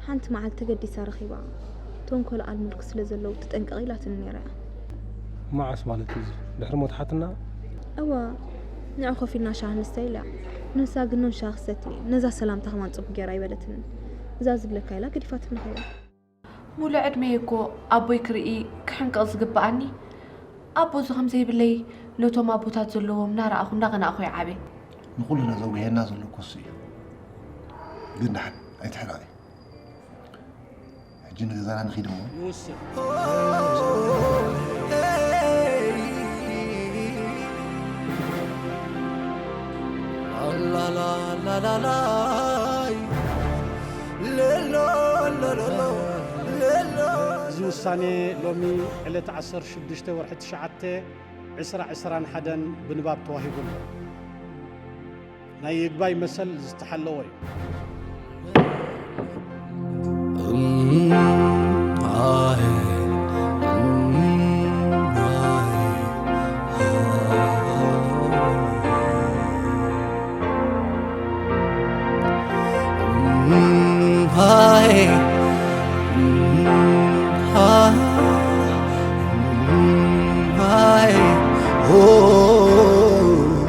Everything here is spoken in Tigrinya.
ሓንቲ መዓልቲ ተገዲሳ ረኺባ። ተንኮል ኣልሙልክ ስለ ዘለዉ ትጠንቀቕ ኢላትኒ ነይራ እያ። መዓስ ማለት እዩ እዚ? ድሕሪ ሞት ሓትና? እዋ፣ ንዑ ኮፍ ኢልና ሻሂ ንስተ ኢላ። ንሳ ግን ኖን ሻሂ ክሰቲ፣ ነዛ ሰላምታ ከማን ጽቡቕ ገይራ ኣይበለትንን። እዛ ዝብለካ ኢላ ገዲፋትኒ ኸይዳ። ሙሉ ዕድመይ እኮ ኣቦይ ክርኢ ክሕንቅቕ ዝግብኣኒ ኣቦ እዚ ከም ዘይብለይ ነቶም ኣቦታት ዘለዎም እናረኣኹ እናቐናእኹ እየ ዓብየ። ንኹልና ዘጉሄና ዘሎ እኮ እሱ እዩ። ግን ደሓን ኣይትሕረቒ። ሕጂ ንገዛና ንኺድ እሞ። ይውስን። እዚ ውሳኔ ሎሚ ዕለት ዓሰርተ ሽዱሽተ ወርሒ ትሽዓተ ዕስራ ዕስራን ሓደን ብንባብ ተዋሂቡ ኣሎ። ናይ ይግባይ መሰል ዝተሓለወ እዩ።